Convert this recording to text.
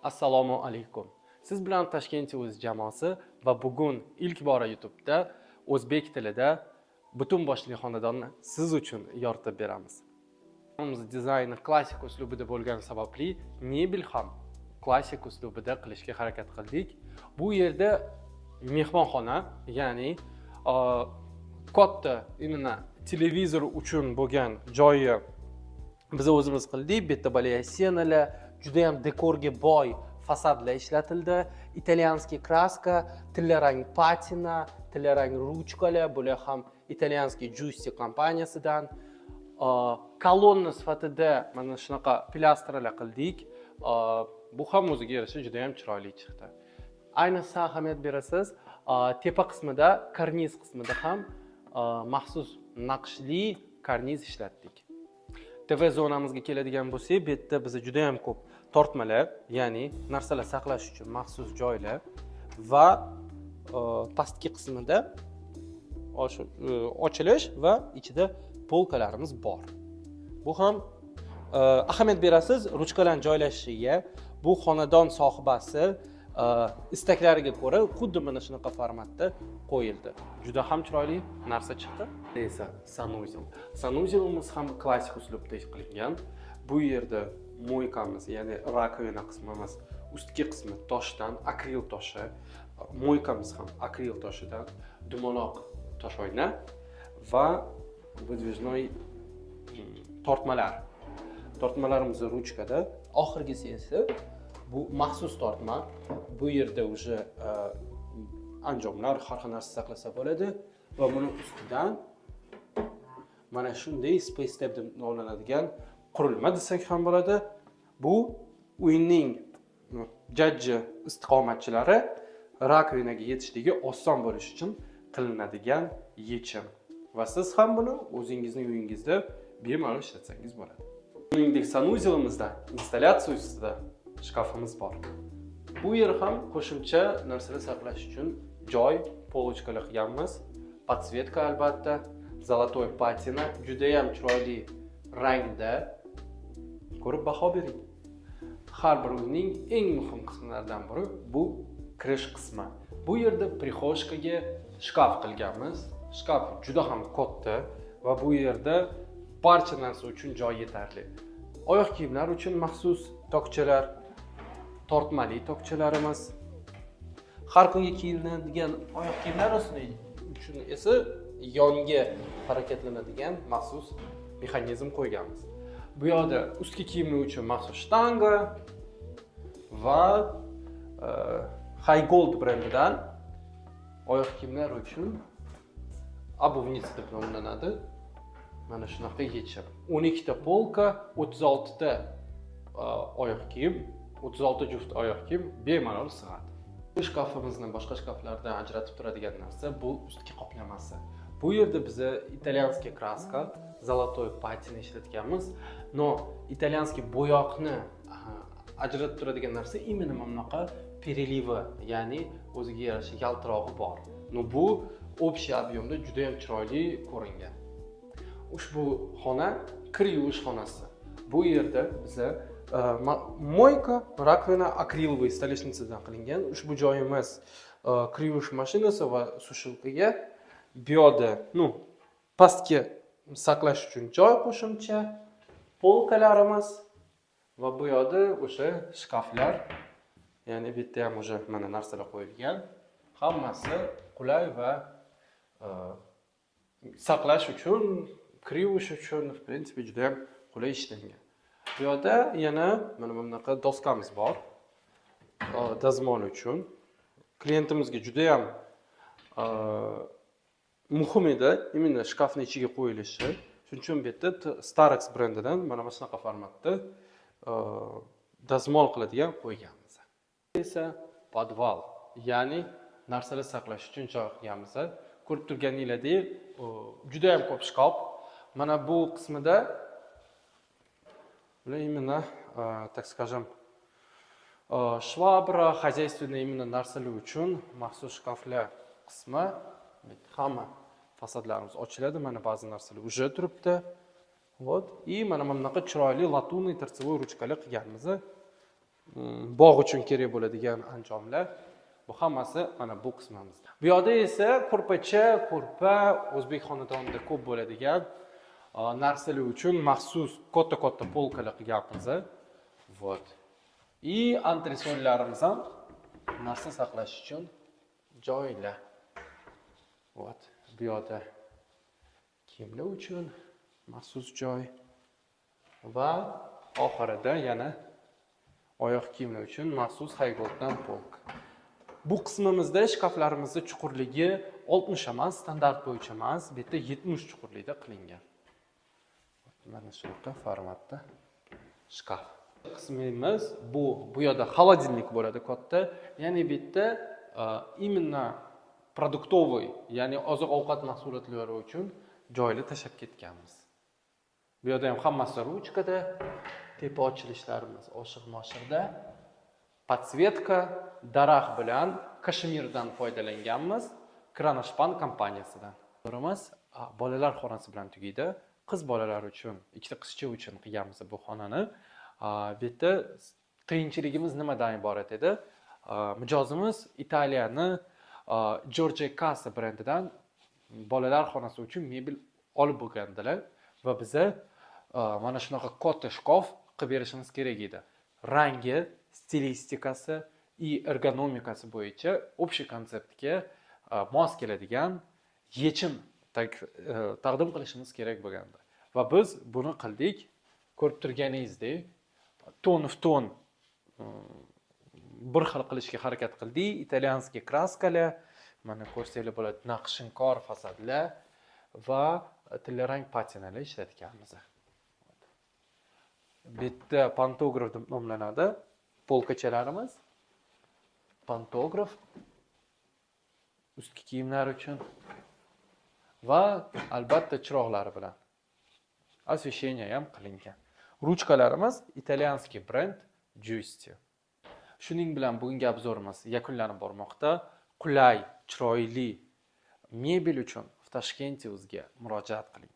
Assalomu alaykum. Siz bilan Tashkent O'z jamoasi va bugun ilk bora YouTube'da o'zbek tilida butun boshli xonadonni siz uchun yoritib beramiz. Uyimiz dizayni klassik uslubida bo'lgani sababli mebel ham klassik uslubida qilishga harakat qildik. Bu yerda mehmonxona, ya'ni katta именно televizor uchun bo'lgan joyi biz o'zimiz qildik. Bu yerda балия стена lar, juda ham dekorga boy fasadlar ishlatildi. Итальянский краска, tillarang patina, tillarang ruchkalar, bular ham итальянский Giusti kompaniyasidan. Kolonna sifatida mana shunaqa pilyastralar qildik. Bu ham o'ziga yarasha juda ham chiroyli chiqdi. Ayniqsa ahamiyat berasiz, tepa qismida, karniz qismida ham maxsus naqshli karniz ishlatdik. TV zonamizga keladigan bo'lsak, bu yerda biza juda ham ko'p tortmalar, ya'ni narsalar saqlash uchun maxsus joylar va pastki qismida ochilish va ichida polkalarimiz bor. Bu ham ahamiyat berasiz ruchkalarni joylashishiga. Bu xonadon sohibasi istaklariga ko'ra xuddi mana shunaqa formatda qo'yildi. Juda ham chiroyli narsa chiqdi. Esa санузел. Санузел imiz ham klassik uslubda qilingan. Bu yerda мойка miz, ya'ni раковина qismimiz ustki qismi toshdan, akril toshi, мойка miz ham akril toshidan, dumaloq toshoyna va выдвижной tortmalar. Tortmalarimiz ruchkada. Oxirgisi esa bu maxsus tortma. Bu yerda уже anjomlar, har xil narsa saqlasa bo'ladi va buni ustidan mana shunday Space Step deb nomlanadigan qurilma desak ham bo'ladi. Bu uyning jajji istiqomatchilari раковина ga yetishligi oson bo'lishi uchun qilinadigan yechim va siz ham buni o'zingizni uyingizda bemalol ishlatsangiz bo'ladi. Shuningdek, санузел imizda installyatsiya ustida shkafimiz bor. Bu yer ham qo'shimcha narsalar saqlash uchun joy, полочка lar qilganmiz. Подсветка albatta, золотой patina, judayam chiroyli rangda. Ko'rib baho bering. Har bir uyning eng muhim qismlaridan biri bu kirish qismi. Bu yerda прихожка ga shkaf qilganmiz. Shkaf juda ham katta va bu yerda barcha narsa uchun joy yetarli. Oyoq kiyimlar uchun maxsus tokchalar, tortmali tokchalarimiz. Har kungi kiyiladigan oyoq kiyimlar uchun esa yonga harakatlanadigan maxsus mexanizm qo'yganmiz. Bu yoqda ustki kiyimlar uchun maxsus shtanga va High Gold brendidan oyoq kiyimlar uchun обувница deb nomlanadi. Mana shunaqa yechim. 12 ta polka, 36 ta oyoq kiyim, 36 juft oyoq kiyim bemalol sig'adi. Bu shkafimizni boshqa shkaflardan ajratib turadigan narsa bu ustki qoplamasi. Bu yerda biza итальянский краска, золотой patina ishlatganmiz. Но итальянский bo'yoqni ajratib turadigan narsa именно mana bunaqa перелив i, ya'ni o'ziga yarasha yaltirog'i bor. Но bu общий объем da juda ham chiroyli ko'ringan. Ushbu xona kir yuvish xonasi. Bu yerda biza мойка, раковина акриловый столешница dan qilingan. Ushbu joyimiz kir yuvish mashinasi va сушилка ga. Bu yoqda, ну, pastki saqlash uchun joy qo'shimcha, polkalarimiz va bu yoqda o'sha shkaflar, ya'ni bu yerda ham уже mana narsalar qo'yilgan. Hammasi qulay va saqlash uchun, kir yuvish uchun, в принципе, juda ham qulay ishlangan. Bu yoqda yana mana bunaqa doskamiz bor. Dazmol uchun. Klientimizga juda ham muhim edi именно shkafni ichiga qo'yilishi. Shuning uchun bu yerda Starex brendidan mana shunaqa formatda dazmol qiladigan qo'yganmiz. Esa podval, ya'ni narsalar saqlash uchun joy qilganmiz. Ko'rib turganinglardek, juda ham ko'p shkaf. Mana bu qismida bular именно, так скажем, швабра, хозяйственный именно narsalar uchun maxsus shkaflar qismi. Hamma fasadlarimiz ochiladi. Mana ba'zi narsalar уже turibdi. Вот. И mana bunaqa chiroyli латунный торцевой ruchkalar qilganmiz. Bog' uchun kerak bo'ladigan anjomlar, bu hammasi mana bu qismimizda. Bu yoqda esa ko'rpacha, ko'rpa, o'zbek xonadonida ko'p bo'ladigan narsalar uchun maxsus katta katta polkalar qilganmiz. Вот, и antresollarimiz ham narsa saqlash uchun joylar. Вот, bu yoqda kiyimlar uchun maxsus joy va oxirida yana oyoq kiyimlar uchun maxsus Higolddan polka. Bu qismimizda shkaflarimizni chuqurligi 60 emas, standart bo'yicha emas, bu yerda 70 chuqurlikda qilingan. Mana shunaqa formatda shkaf. Qismimiz bu yoqda холодильник bo'ladi katta, ya'ni bu yerda именно продуктовый, ya'ni oziq ovqat mahsulotlari uchun joylar tashlab ketganmiz. Bu yerda ham hammasi ruchkada, tepa ochilishlarimiz oshiq moshiqda, подсветка, daraxt bilan kashmirdan foydalanganmiz, Kronospan kompaniyasidan. Emas, bolalar xonasi bilan tugaydi. Qiz bolalar uchun, ikkita qizcha uchun qilganmiz bu xonani. Bu yerda qiyinchiligimiz nimadan iborat edi? Mijozimiz Italiyani Giorgio Casa brendidan bolalar xonasi uchun mebel olib bo'lgandilar va biza mana shunaqa katta shkaf qilib berishimiz kerak edi. Rangi, stilistikasi и ergonomikasi bo'yicha общий konseptga mos keladigan yechim taqdim qilishimiz kerak bo'lgandi va biz buni qildik. Ko'rib turganingizdek, тон в тон bir xil qilishga harakat qildik. Итальянский краска lar, mana, ko'rsanglar bo'ladi, naqshinkor fasadlar va tillarang patinalar ishlatganmiz. Bu yerda pantograf deb nomlanadi polkachalarimiz, pantograf ustki kiyimlar uchun va albatta chiroqlari bilan освещение ham qilingan. Ruchkalarimiz итальянский brend Giusti. Shuning bilan bugungi обзор imiz yakunlanib bormoqda. Qulay, chiroyli mebel uchun в Tashkent uzga murojaat qiling.